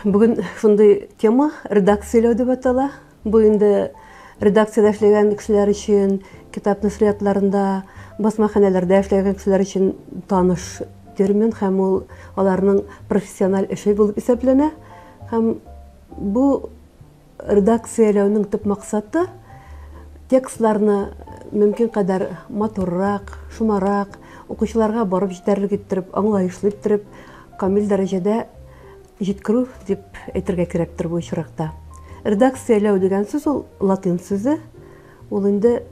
Бүген шундый тема редакцияләү дип атала. Бу инде редакциядә эшләгән кешеләр өчен, китап нәшриятларында, басмаханәләрдә эшләгән кешеләр өчен таныш термин һәм ул аларның профессиональ эше булып исәпләнә. Һәм бу редакцияләүнең төп максаты текстларны мөмкин кадәр матуррак, шомарак, укучыларга барып җитәрлек иттереп, аңлаешлы иттереп, камил дәрәҗәдә җиткерү дип әйтергә кирәктер бу очракта. Редакцияләү дигән сүз ул латин сүзе, ул инде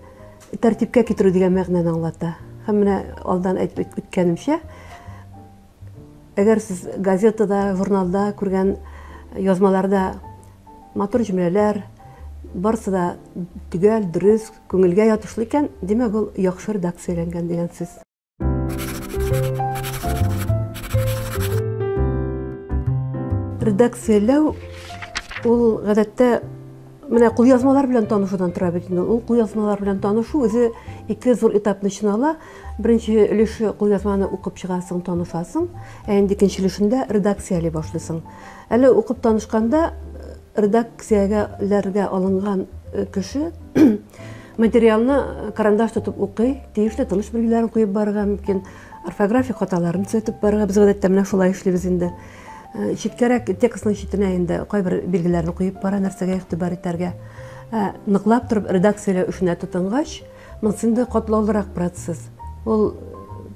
тәртипкә китерү дигән мәгънәне аңлата. Һәм менә алдан әйтеп үткәнемчә, әгәр сез газетада, журналда күргән язмаларда матур җөмләләр, барысы да төгәл, дөрес, күңелгә ятышлы икән, димәк, ул яхшы редакцияләнгән дигән сүз. Редакцияләү ул гадәттә менә кулъязмалар белән танышудан тора бит инде. Ул кулъязмалар белән танышу үзе ике зур этапны эченә ала. Беренче өлеше кулъязманы укып чыгасың, танышасың, ә инде икенче өлешендә редакцияли башлыйсың. Әле укып танышканда редакциягә алынган кеше материалны карандаш тотып укый, тиешле тыныш билгеләрен куеп барырга мөмкин, орфографик хаталарын төзәтеп барырга. Без гадәттә менә шулай эшлибез инде. Читкәрәк текстның читенә инде кайбер билгеләрне куеп бара, нәрсәгә игътибар итәргә. Ныклап торып редакцияләү эшенә тотынгач, монысы инде катлаулырак процесс. Ул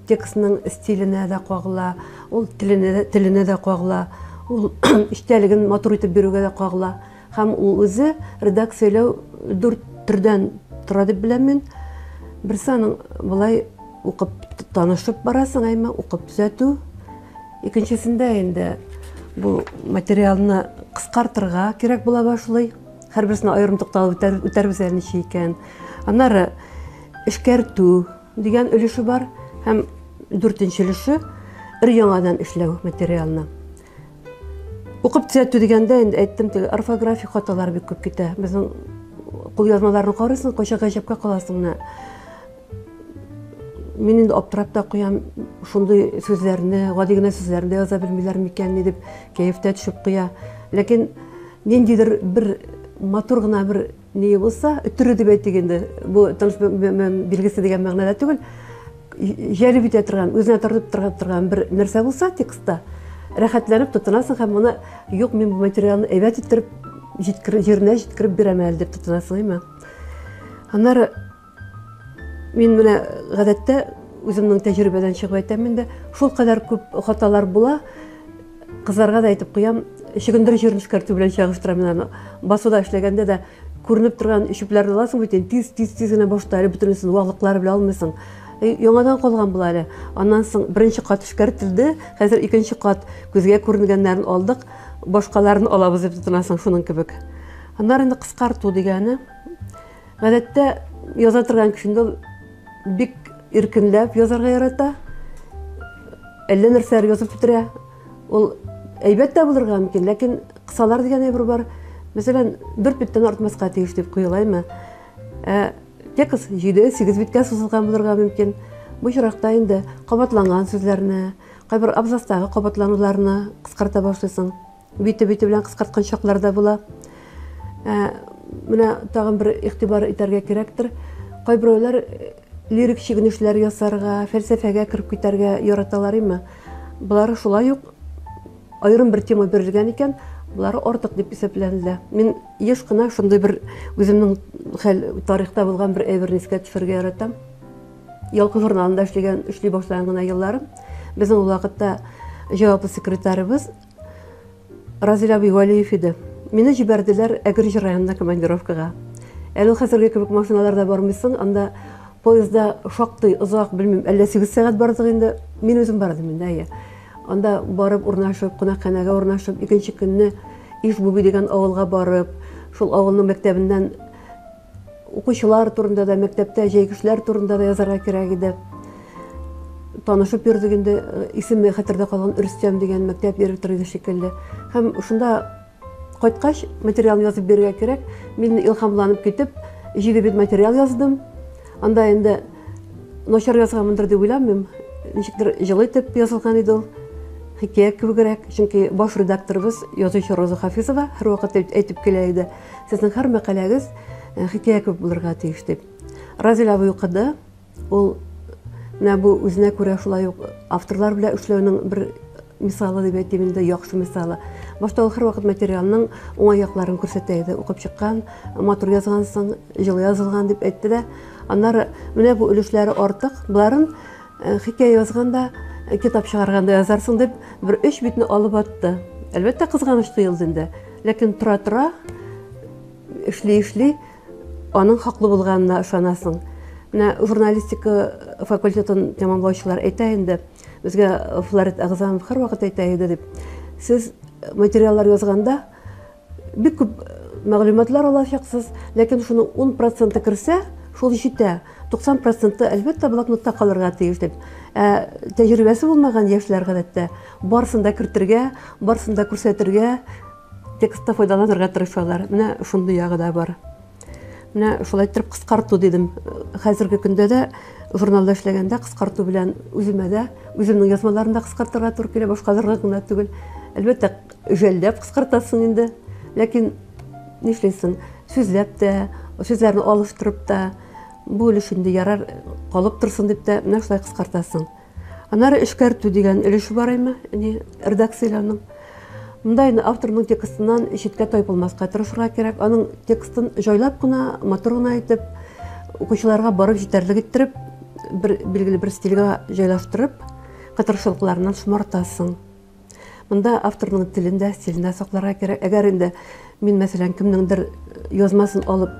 текстның стиленә дә кагыла, ул теленә дә кагыла, ул эчтәлеген матур итеп бирүгә дә кагыла. Һәм ул үзе редакцияләү дүрт төрдән тора дип беләм мин. Берсе аның болай укып танышып барасың, әйме, укып төзәтү. Икенчесендә инде бу материалны кыскартырга кирәк була башлый. Һәрберсенә аерым тукталып үтәрбез әле ничек икән. Аннары эшкәртү дигән өлеше бар һәм дүртенче өлеше өр-яңадан эшләү материалны. Укып төзәтү дигәндә инде әйттем, теге орфографик хаталар бик күп китә. Безнең кулъязмаларны карыйсың, кайчак гаҗәпкә каласың менә. Мин инде аптырап та куям, шундый сүзләрне, гади генә сүзләрне дә яза белмиләр микән ни дип кәеф тә төшеп куя. Ләкин ниндидер бер матур гына бер ни булса, өтере дип әйтик инде, бу тыныш билгесе дигән мәгънәдә түгел, җәлеп итә торган, үзенә тартып торган бер нәрсә булса текстта, рәхәтләнеп тотынасың һәм моны, юк, мин бу материалны әйбәт иттереп җиткер, җиренә җиткереп бирәм әле дип тотынасың, әйме? Аннары мин менә гадәттә үземнең тәҗрибәдән чыгып әйтәм инде, шул кадәр күп хаталар була, кызларга да әйтеп куям, чөгендер җирен эшкәртү белән чагыштырам мин аны. Басуда эшләгәндә дә күренеп торган чүпләрне аласың бит инде, тиз, тиз, тиз генә башта әле бөтенесен ваклыклары белән алмыйсың. Яңадан калган була әле. Аннан соң беренче кат эшкәртелде, хәзер икенче кат күзгә күренгәннәрен алдык, башкаларын алабыз дип тотынасың шуның кебек. Аннары инде кыскарту дигәне. Гадәттә яза торган кеше инде ул бик иркенләп язарга ярата. Әллә нәрсәләр язып бетерә. Ул әйбәт тә булырга мөмкин, ләкин кысалар дигән әйбер бар. Мәсәлән, дүрт биттән артмаска тиеш дип куелаймы? Ә текст 7-8 биткә сузылган булырга мөмкин. Бу очракта инде кабатланган сүзләрне, кайбер абзацтагы кабатлануларны кыскарта башлыйсың. Бите-бите белән кыскарткан чаклар да була. Ә, менә тагын бер игътибар итәргә кирәктер. Кайберәүләр лирик чигенешләр ясарга, фәлсәфәгә кереп китәргә яраталар име? Болары шулай ук аерым бер тема бирелгән икән, болары артык дип исәпләнелә. Мин еш кына шундый бер үземнең хәл тарихта булган бер әйберне искә төшерергә яратам. Ялкын журналында эшләгән, эшли башлаган гына елларым. Безнең ул вакытта җаваплы секретарыбыз Разил абый Вәлиев иде. Мине җибәрделәр Әгерҗе районына командировкага. Әле ул хәзерге кебек машиналарда бармыйсың, анда поездда шактый озак, белмим, әллә 8 сәгать бардык инде. Мин үзем бардым инде, әйе. Анда барып урнашып, кунакханәгә урнашып, икенче көнне Ишбуби дигән авылга барып, шул авылның мәктәбеннән Укучылар турында да, мәктәптә җәйге эшләр турында да язарга кирәк иде. Танышып йөрдек инде, исеме хәтердә калган Рөстәм дигән мәктәп директоры иде шикелле. Һәм шунда кайткач, материалны язып бирергә кирәк. Мин илһамланып китеп, җиде бит материал яздым. Анда инде начар язганмындыр дип уйламыйм. Ничектер җылы итеп язылган иде ул. хикәя кебегрәк, чөнки баш редакторыбыз язучы Роза Хафизова һәрвакыт әйтеп килә иде, сезнең һәр мәкаләгез хикәя кебек булырга тиеш дип. Разил абый укыды. Ул менә бу үзенә күрә шулай ук авторлар белән эшләүнең бер мисалы дип әйтим инде, яхшы мисалы. Башта ул һәрвакыт материалның уңай якларын күрсәтә иде. Укып чыккан, матур язгансың, җылы язылган дип әйтте дә. Аннары менә бу өлешләре артык, боларын хикәя язганда, китап чыгарганда язарсың дип, бер өч битне алып атты. Әлбәттә, кызганыч тоелды инде. Ләкин тора-тора, эшли-эшли, аның хаклы булганына ышанасың. Менә журналистика факультетын тәмамлаучылар әйтә инде, безгә Флорид Әгъзамов һәрвакыт әйтә иде дип. Сез материаллар язганда бик күп мәгълүматлар алачаксыз, ләкин шуның 10 проценты керсә, шул җитә. 90 проценты, әлбәттә, блокнотта калырга тиеш дип. Ә тәҗрибәсе булмаган яшьләр гадәттә барысын да кертергә, барысын да күрсәтергә, текстта файдаланырга тырышалар. Менә шундый ягы да бар. Менә шулай итеп кыскарту дидем. Хәзерге көндә дә журналда эшләгәндә кыскарту белән үземә дә, үземнең язмаларымда кыскартырга туры килә, башкаларга гына түгел. Әлбәттә, жәлләп кыскартасың инде. Ләкин нишлисең? Сүзләп тә, сүзләрне алыштырып та, бу өлеш инде ярар, калып торсын дип тә, менә шулай кыскартасың. Аннары эшкәртү дигән өлеше бар име, ни, редакцияләүнең. Монда инде авторның текстыннан читкә тайпылмаска тырышырга кирәк. Аның текстын җайлап кына, матур гына итеп, укучыларга барып җитәрлек иттереп, бер билгеле бер стильгә җайлаштырып, кытыршылыкларыннан шомартасың. Монда авторның телен дә, стилен дә сакларга кирәк. Әгәр инде мин, мәсәлән, кемнеңдер язмасын алып,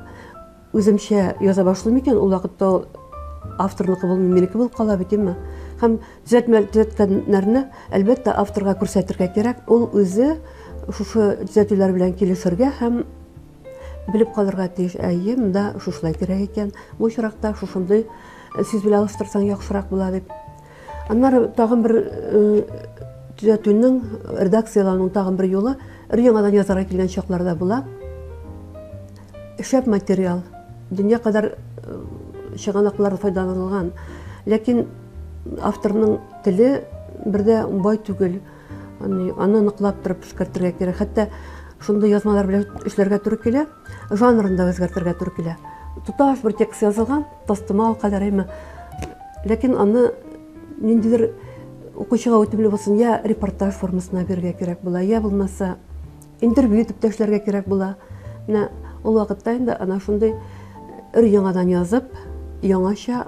Үземчә яза башлыйм икән, ул вакытта ул авторныкы булмый, минеке булып кала бит, әйеме? Һәм төзәтмә төзәткәннәрне, әлбәттә, авторга күрсәтергә кирәк. Ул үзе шушы төзәтүләр белән килешергә һәм белеп калырга тиеш. Әйе, монда шушылай кирәк икән. Бу очракта шушындый сүз белән алыштырсаң яхшырак була дип. Аннары тагын бер төзәтүнең, редакцияләүнең тагын бер юлы өр-яңадан язарга килгән чакларда була. Шәп материал, дөнья кадәр чыганаклар файдаланылган. Ләкин авторның теле бер дә бай түгел. Аны ныклап торып эшкәртергә кирәк. Хәтта шундый язмалар белән эшләргә туры килә, жанрын да үзгәртергә туры килә. Тоташ бер текст язылган, тастымал кадәр әйме. Ләкин аны ниндидер укучыга үтемле булсын, я репортаж формасына бирергә кирәк була, я булмаса интервью итеп тә эшләргә кирәк була. Менә ул вакытта инде ана шундый өр яңадан язып, яңача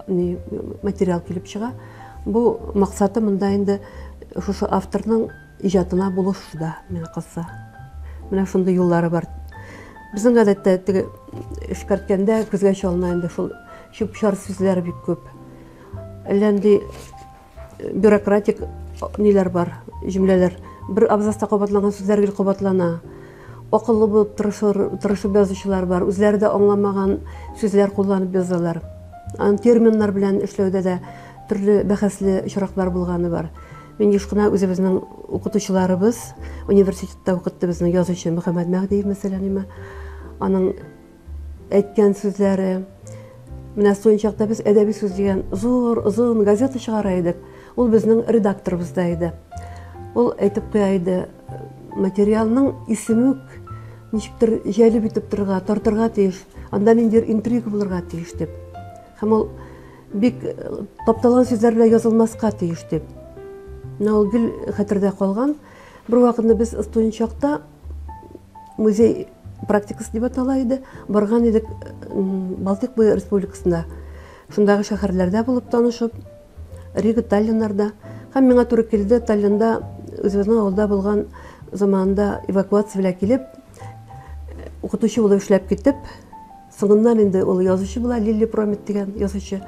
ни материал килеп чыга. Бу максаты монда инде шушы авторның иҗатына булышу да, миңа калса. Менә шундый юллары бар. Безнең гадәттә теге эшкәрткәндә күзгә чалына инде шул чүп-чар сүзләр бик күп. Әллә нинди бюрократик ниләр бар, җөмләләр. Бер абзацта кабатланган сүзләр гел кабатлана. Акыллы булып тырышыр, тырышып язучылар бар, үзләре дә аңламаган сүзләр кулланып язалар. Аны терминнар белән эшләүдә дә төрле бәхәсле очраклар булганы бар. Мин еш кына үзебезнең укытучыларыбыз, университетта укытты безнең язучы Мөхәммәд Мәһдиев, мәсәлән, име, аның әйткән сүзләре. Менә студент чакта без Әдәби сүз дигән зур, озын газета чыгара идек. Ул безнең редакторыбыз да иде. Ул әйтеп куя иде, материалның исеме үк ничектер җәлеп итеп торырга, тартырга тиеш, анда ниндидер интрига булырга тиеш дип. Һәм ул бик тапталган сүзләр белән язылмаска тиеш дип. Менә ул гел хәтердә калган. Бер вакытны без студент чакта музей практикасы дип атала иде. Барган идек Балтыйк буе республикасында. Шундагы шәһәрләрдә булып танышып, Рига, Таллиннарда. Һәм миңа туры килде Таллинда үзебезнең авылда булган заманында эвакуация белән килеп, укытучы булып эшләп китеп, соңыннан инде ул язучы була, Лилли Промит дигән язучы.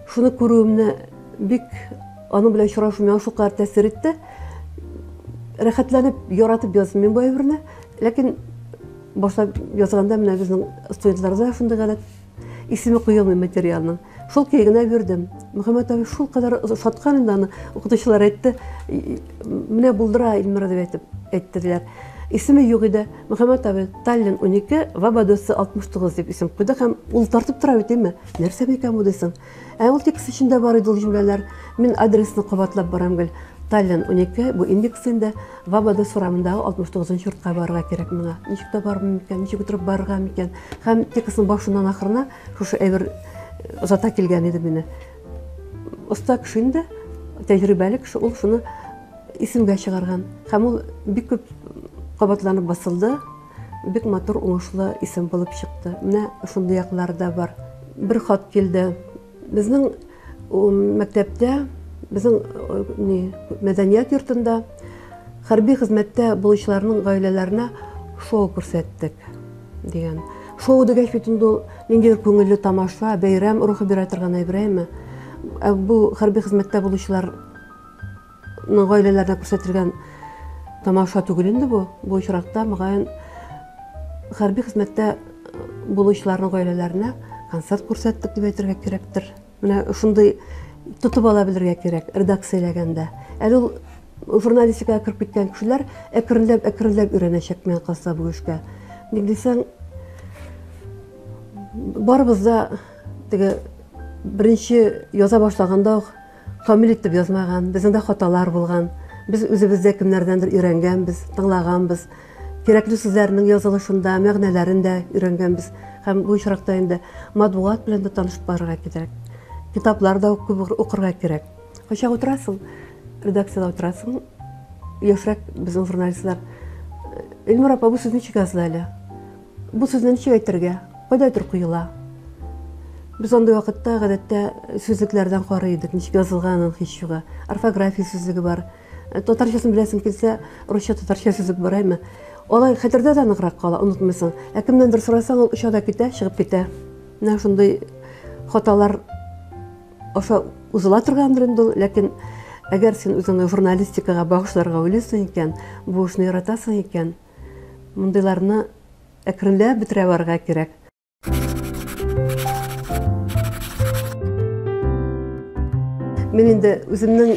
Шуны күрүемне бик аның белән очрашу миңа шулкадәр тәэсир итте. Рәхәтләнеп, яратып яздым мин бу әйберне. Ләкин башлап язганда менә безнең студентларда шундый гадәт, исеме куелмый материалның. Шул көе генә бирдем. Мөхәммәт абый шулкадәр ошаткан инде аны. Укытучылар әйтте, менә булдыра Эльмира дип әйтеп әйттеләр. Исеме юк иде. Мөхәммәт абый Таллин 12, Вабадосы 69 дип исем куйды һәм ул тартып тора бит, әйме? Нәрсә микән бу дисең? Ә ул текст эчендә бар иде ул җөмләләр. Мин адресны кабатлап барам гел. Таллин 12, бу индекс инде. Вабадос урамындагы 69 нчы йортка барырга кирәк миңа. Ничек табармын микән, ничек утырып барырга микән? Һәм текстның башыннан ахырына шушы әйбер озата килгән иде мине. Оста кеше инде, тәҗрибәле кеше, ул шуны исемгә чыгарган. Һәм ул бик күп кабатланып басылды, бик матур, уңышлы исем булып чыкты. Менә шундый яклары да бар. Бер хат килде. Безнең мәктәптә, безнең ни, мәдәният йортында хәрби хезмәттә булучыларның гаиләләренә шоу күрсәттек дигән. Шоу дигәч бит инде ул ниндидер күңелле тамаша, бәйрәм рухы бирә торган әйбер, әйме? Ә бу хәрби хезмәттә булучылар гаиләләренә күрсәтелгән тамаша түгел инде бу. Бу очракта, мөгаен, хәрби хезмәттә булучыларның гаиләләренә концерт күрсәттек дип әйтергә кирәктер. Менә шундый тотып ала белергә кирәк редакцияләгәндә. Әле ул журналистикага кереп киткән кешеләр әкренләп-әкренләп өйрәнәчәк миңа калса бу эшкә. Ник дисәң, барыбыз да теге беренче яза башлаганда ук Камил итеп язмаган, безнең дә хаталар булган. Без үзебез дә кемнәрдәндер өйрәнгәнбез, тыңлаганбыз. Кирәкле сүзләрнең язылышын да, мәгънәләрен дә өйрәнгәнбез. Һәм бу очракта инде матбугат белән дә танышып барырга кирәк. Китаплар да күп укырга кирәк. Кайчак утырасың, редакциядә утырасың, яшьрәк безнең журналистлар. Эльмира апа, бу сүз ничек языла әле? Бу сүзне ничек әйтергә? Кайда әйтер куела? Без андый вакытта гадәттә сүзлекләрдән карый идек, ничек язылганын һич югы. Орфография сүзлеге бар. Э, татарчасын беләсең килсә, русча татарча сүзлек бар әйме. Алай хәтердә дә ныграк кала, онытмыйсың. Ә кемнәндер сорасаң, ул оча да китә, чыгып китә. Менә шундый хаталар аша узыла торгандыр инде ул, ләкин әгәр син үзеңне журналистикага багышларга уйлыйсың икән, бу эшне яратасың икән, Мондыйларны әкренләп бетерә барырга кирәк. Мин инде үземнең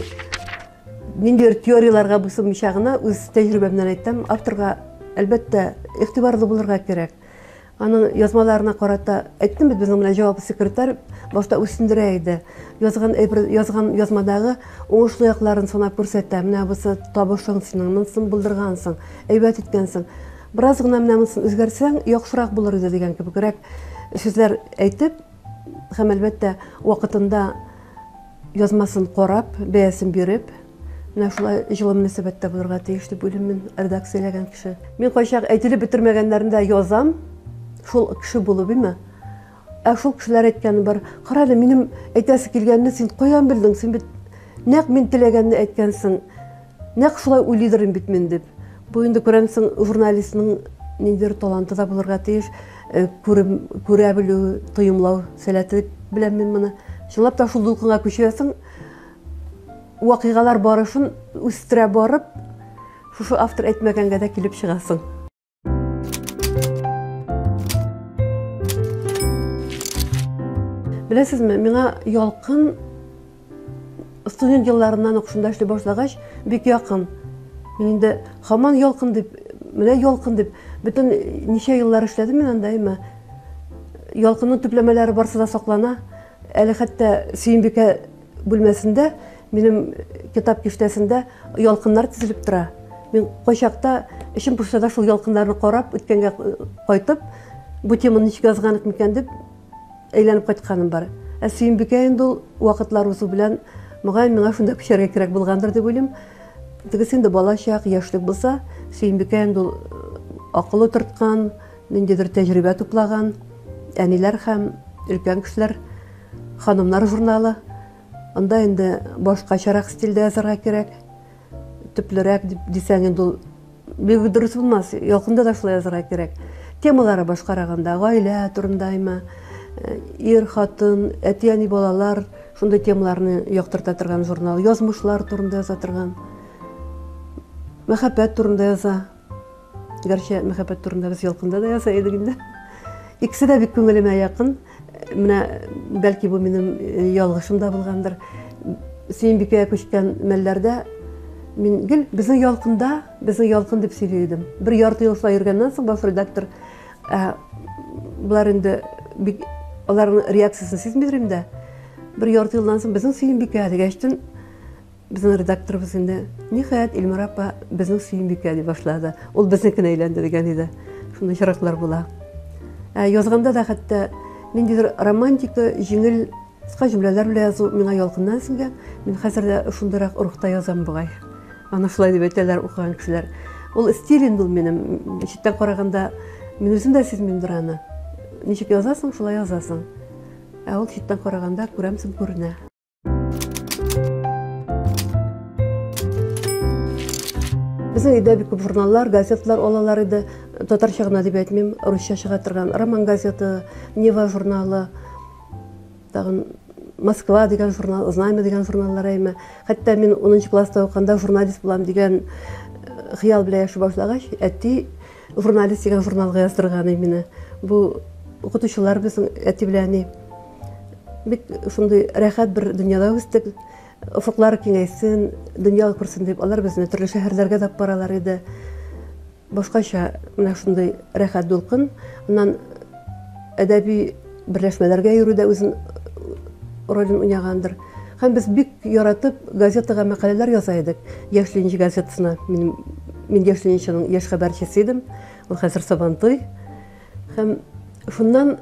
ниндидер теорияләргә буйсынмыйча гына үз тәҗрибәмнән әйтәм, авторга, әлбәттә, игътибарлы булырга кирәк. Аның язмаларына карата әйттем бит, безнең белән җаваплы секретарь башта үсендерә иде. Язган әйбер, язган язмадагы уңышлы якларын санап күрсәтә. Менә бусы табышың синең, монысын булдыргансың, әйбәт иткәнсең. Бераз гына менә монысын үзгәртсәң, яхшырак булыр иде дигән кебегрәк сүзләр әйтеп, һәм әлбәттә, вакытында язмасын карап, бәясен биреп, менә шулай җылы мөнәсәбәттә булырга тиеш дип уйлыйм мин, редакцияләгән кеше. Мин кайчак әйтелеп бетермәгәннәрен дә язам, шул кеше булып, име? Ә шул кешеләр әйткәне бар, кара әле, минем әйтәсе килгәнне син каян белдең? Син бит нәкъ мин теләгәнне әйткәнсең. Нәкъ шулай уйлыйдыр бит мин дип. Бу инде күрәмсең, журналистның ниндидер таланты да булырга тиеш, э, күрем, күрә белү, тоемлау сәләте дип беләм мин моны. Чынлап та шул дулкынга күчәсең, вакыйгалар барышын үстерә барып, шушы автор әйтмәгәнгә дә килеп чыгасың. Беләсезме, миңа Ялкын студент елларыннан ук шунда эшли башлагач, бик якын. Мин инде һаман Ялкын дип, менә Ялкын дип, бөтен ничә еллар эшләдем мин анда, әмма Ялкынның төпләмәләре барсы да саклана. Әле хәтта Сөембикә бүлмәсендә минем китап киштәсендә ялкыннар тезелеп тора. Мин кайчакта эчем пошса да шул ялкыннарны карап, үткәнгә кайтып, бу теманы ничек язган идек микән дип әйләнеп кайтканым бар. Ә Сөембикә инде ул вакытлар узу белән, мөгаен, миңа шунда күчәргә кирәк булгандыр дип уйлыйм. Тегесе инде балачак, яшьлек булса, Сөембикә инде ул акыл утырткан, ниндидер тәҗрибә туплаган әниләр һәм өлкән кешеләр Ханымнар журналы. Анда инде башкачарак стильдә язарга кирәк. Төплерәк дип дисәң инде ул бик дөрес булмас. Якында да шулай язарга кирәк. Темалары башкарак анда, гаилә турындаймы, э, ир, хатын, әти-әни, балалар, шундый темаларны яктырта торган журнал, язмышлар турында яза торган, мәхәббәт турында яза. Гәрчә мәхәббәт турында без Ялкында да яза идек инде. Икесе дә бик күңелемә якын. Менә бәлки бу минем э, ялгышым да булгандыр. Сөембикәгә күчкән мәлләрдә Мин гел безнең ялкында, безнең ялкын дип сөйли идем. Бер ярты ел шулай йөргәннән соң баш редактор, ә, болар инде бик аларның реакциясен сизмидер инде. Бер ярты елдан соң безнең Сөембикә дигәчтен безнең редакторыбыз инде, ниһаять, Илмира апа безнең Сөембикә ди башлады. Ул безнекенә әйләнде дигән иде. Шундый очраклар була. Ә язганда да хәтта ниндидер романтика, җиңел кыска җөмләләр белән язу миңа ялкыннан сеңгән. Мин хәзер дә шундыйрак рухта язам бугай. Аны шулай дип әйтәләр укыган кешеләр. Ул стиль инде ул минем. Читтән караганда мин үзем дә сизмимдер аны. Ничек язасың, шулай язасың. Ә ул читтән караганда күрәмсең күренә. Безнең өйдә бик күп журналлар, газеталар алалар иде. Татарча гына дип әйтмим, русча чыга торган Роман газеты, Нева журналы, тагын Москва дигән журнал, Знамя дигән журналлар әйме. Хәтта мин 10 класста укыганда журналист булам дигән хыял белән яши башлагач, әти журналист дигән журналга яздырган мине. Бу укытучылар безнең әти белән әни. Бик шундый рәхәт бер дөньяда үстек. Офыклар киңәйсен, дөнья күрсен дип, алар безне төрле шәһәрләргә дә баралар иде. Башкача менә шундый рәхәт дулкын. Аннан әдәби берләшмәләргә йөрү дә үзен ролен уйнагандыр. Һәм без бик яратып газетага мәкаләләр яза идек. Яшь Ленинчы газетасына минем мин Яшь Ленинчының яшь хәбәрчесе идем. Ул хәзер Сабантуй. Һәм шуннан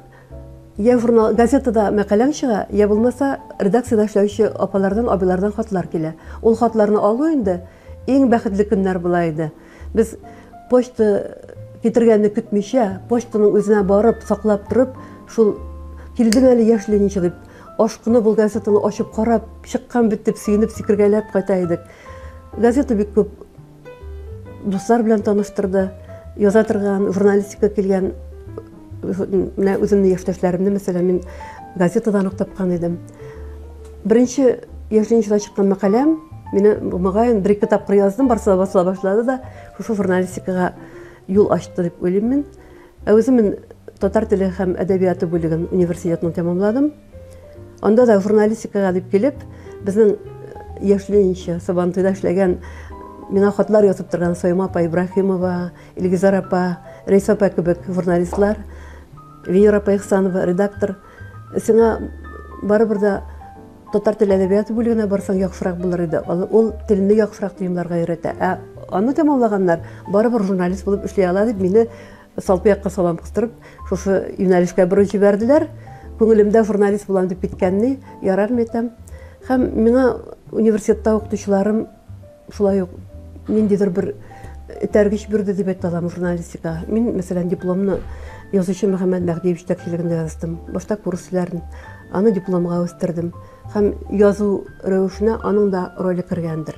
я журнал, газетада мәкаләң чыга, я булмаса редакциядә эшләүче апалардан, абыйлардан хатлар килә. Ул хатларны алу инде иң бәхетле көннәр була иде. Без почта китергәнне көтмичә, почтаның үзенә барып, саклап торып, шул килдең әле яшь ленинчы дип, ашкынып ул газетаны ачып карап, чыккан бит дип сөенеп сикергәләп кайта идек. Газета бик күп дуслар белән таныштырды. Яза торган, журналистика килгән менә үземнең яшьтәшләремне, мәсәлән, мин газетадан ук тапкан идем. Беренче Яшь ленинчыда чыккан мәкаләм, мине мөгаен бер-ике тапкыр яздым, барысы да басыла башлады да, шушы журналистикага юл ачты дип уйлыйм мин. Ә үзем мин татар теле һәм әдәбияты бүлеген университетның тәмамладым. Анда да журналистикага дип килеп, безнең яшь ленинчы Сабантуйда эшләгән, миңа хатлар язып торган Сойма апа Ибраһимова, Илгизар апа, Рәйсә апа кебек журналистлар, Венера апа Ихсанова, редактор, сиңа барыбер дә татар теле әдәбияты бүлегенә барсаң яхшырак булыр иде. Ул телне яхшырак тоемларга өйрәтә. Ә аны тәмамлаганнар барыбер журналист булып эшли ала дип мине салпы якка салам кыстырып, шушы юнәлешкә борып җибәрделәр. Күңелемдә журналист булам дип киткәнне ярар әйтәм. Һәм миңа университетта укытучыларым шулай ук ниндидер бер этәргеч бирде дип әйтә алам журналистикага. Мин, мәсәлән, дипломны язучы Мөхәммәд Мәһдиев җитәкчелегендә яздым. Башта курсларын, аны дипломга үстердем. Һәм язу рәвешенә аның да роле кергәндер.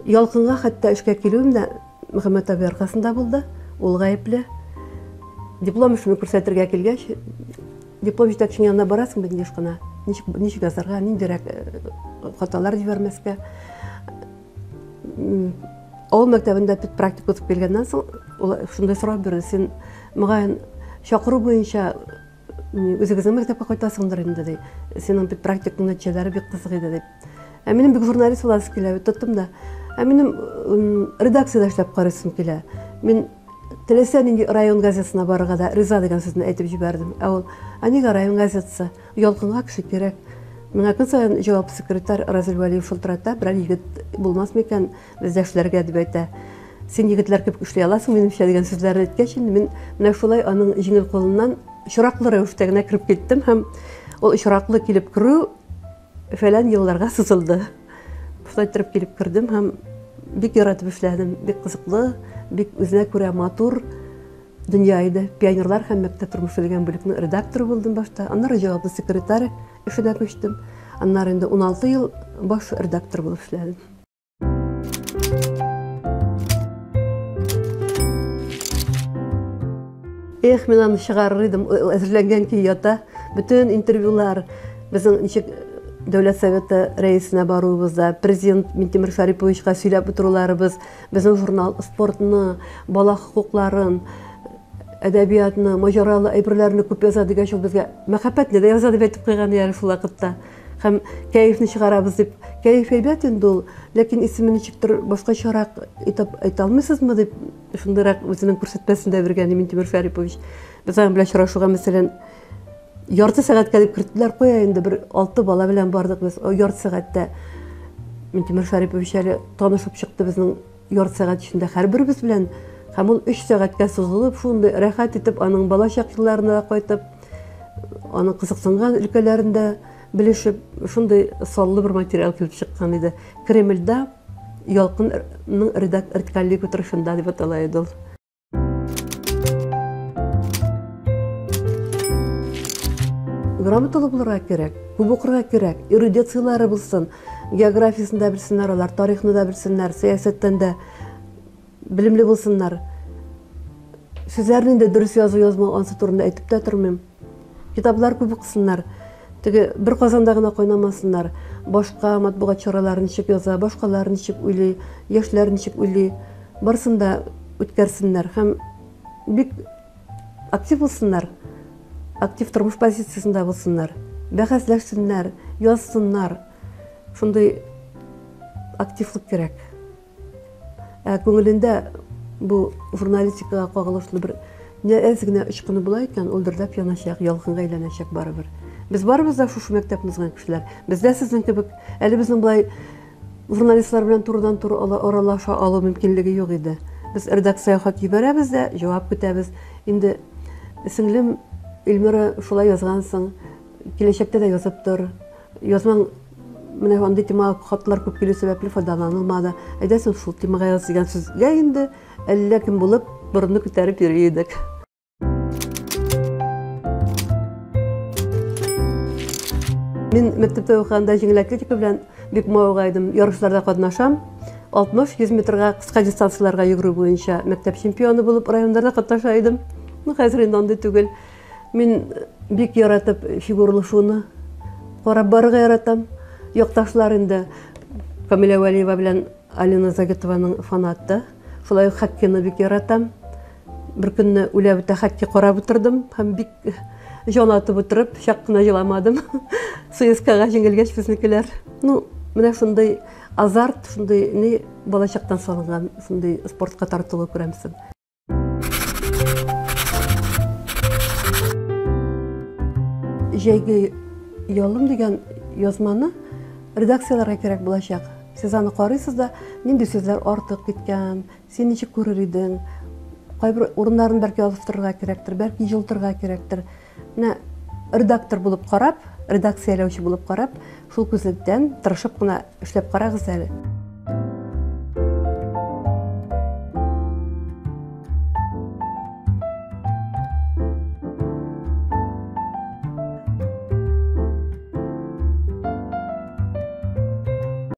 Ялкынга хәтта эшкә килүем дә Мөхәммәд абый аркасында булды. Ул гаепле. Диплом эшемне күрсәтергә килгәч, диплом җитәкченең янына барасың бит еш кына. Ничек, ничек язарга, ниндирәк хаталар җибәрмәскә. Авыл мәктәбендә педпрактика үтеп килгәннән соң, ул шундый сорау бирде: син мөгаен чакыру буенча үзегезнең мәктәпкә кайтасыңдыр инде, ди. Синең педпрактикаң нәтиҗәләре бик кызык иде, дип. Ә минем бик журналист буласы килә бит, тоттым да. Ә минем редакциядә эшләп карыйсым килә. Мин теләсә нинди район газетасына барырга да риза дигән сүзне әйтеп җибәрдем. Ә ул, ә нигә район газетасы? Ялкынга кеше кирәк. Миңа көн саен җаваплы секретарь Разил Вәлиев шылтырата, берәр егет булмас микән бездә эшләргә дип әйтә. Син егетләр кебек эшли аласың, минемчә дигән сүзләрне әйткәч, инде мин менә шулай аның җиңел кулыннан очраклы рәвештә генә кереп киттем һәм ул очраклы килеп керү фәлән елларга сузылды. Шулай иттереп килеп кердем һәм бик яратып эшләдем. Бик кызыклы, бик үзенә күрә матур дөнья иде. Пионерлар һәм мәктәп тормышы дигән бүлекнең редакторы булдым башта. Аннары җаваплы секретарь эшенә күчтем. Аннары инде 16 ел баш редактор булып эшләдем. Эх, мин аны чыгарыр идем, әзерләнгән көй ята. Бөтен интервьюлар, безнең ничек Дәүләт Советы рәисенә баруыбызда, президент Минтимер Шариповичка сөйләп утыруларыбыз, безнең журнал спортны, бала хокукларын, әдәбиятны, маҗаралы әйберләрне күп яза дигәч, ул безгә мәхәббәтне дә яза дип әйтеп куйган әле шул вакытта. Һәм кәефне чыгарабыз дип. Кәеф әйбәт инде ул, ләкин исеме ничектер башкачарак итеп әйтә алмыйсызмы дип, шундыйрак үзенең күрсәтмәсен дә биргән Минтимер Шәрипович. Без аның белән очрашуга, мәсәлән, ярты сәгатькә дип керттеләр, куя инде бер алты бала белән бардык без. Ярты сәгатьтә Минтимер Шәрипович әле танышып чыкты безнең ярты сәгать эчендә һәрберебез белән. Һәм ул өч сәгатькә сузылып, шундый рәхәт итеп аның балачак елларына да кайтып, аның кызыксынган өлкәләрендә белешеп, шундый саллы бер материал килеп чыккан иде. Кремльдә Ялкынның редакторлык утырышында дип атала иде ул. Грамоталы булырга кирәк, күп укырга кирәк, эрудицияләре булсын, географиясен дә белсеннәр алар, тарихны да белсеннәр, сәясәттән дә белемле булсыннар. Сүзләрне инде дөрес язу язмау ансы турында әйтеп тә тормыйм. Китаплар күп укысыннар. Теге бер казанда гына кайнамасыннар. Башка матбугат чаралары ничек яза, башкалар ничек уйлый, яшьләр ничек уйлый, барысын да үткәрсеннәр һәм бик актив булсыннар, актив тормыш позициясендә булсыннар, бәхәсләшсеннәр, язсыннар. Шундый активлык кирәк. Ә күңелендә бу журналистикага кагылышлы бер әз генә очкыны була икән, ул дөрләп яначак, ялкынга әйләнәчәк барыбер. Без барыбыз да шушы мәктәпне узган кешеләр. Без дә сезнең кебек, әле безнең болай журналистлар белән турыдан-туры аралаша алу мөмкинлеге юк иде. Без редакциягә хат җибәрәбез дә, җавап көтәбез. Инде сеңлем Эльмира шулай язгансың, киләчәктә дә язып тор. Язмаң менә андый темага хатлар күп килү сәбәпле файдаланылмады. Әйдә син шул темага яз дигән сүзгә инде әллә кем булып борынны күтәреп йөри идек. Мин мәктәптә укыганда җиңел атлетика белән бик мавыга идем. Ярышларда катнашам. 60-100 метрга кыска дистанцияләргә йөгерү буенча мәктәп чемпионы булып районнарда катнаша идем. Ну, хәзер инде андый түгел. Мин бик яратып фигурлы шууны карап барырга яратам. Якташлар инде Камилә Вәлиева белән Алина Загитованың фанаты. Шулай ук хоккейны бик яратам. Бер көнне үлә бетә хоккей карап утырдым һәм бик җан атып утырып, чак кына җыламадым. ЦСКАга җиңелгәч безнекеләр. Ну, менә шундый азарт, шундый ни балачактан салынган, шундый спортка тартылу күрәмсең. Җәйге ялым дигән язманы редакцияләргә кирәк булачак. Сез аны карыйсыз да, нинди сүзләр артык киткән, син ничек күрер идең, кайбер урыннарын бәлки алыштырырга кирәктер, бәлки җылытырга кирәктер. Менә редактор булып карап, редакцияләүче булып карап, шул күзлектән тырышып кына эшләп карагыз әле.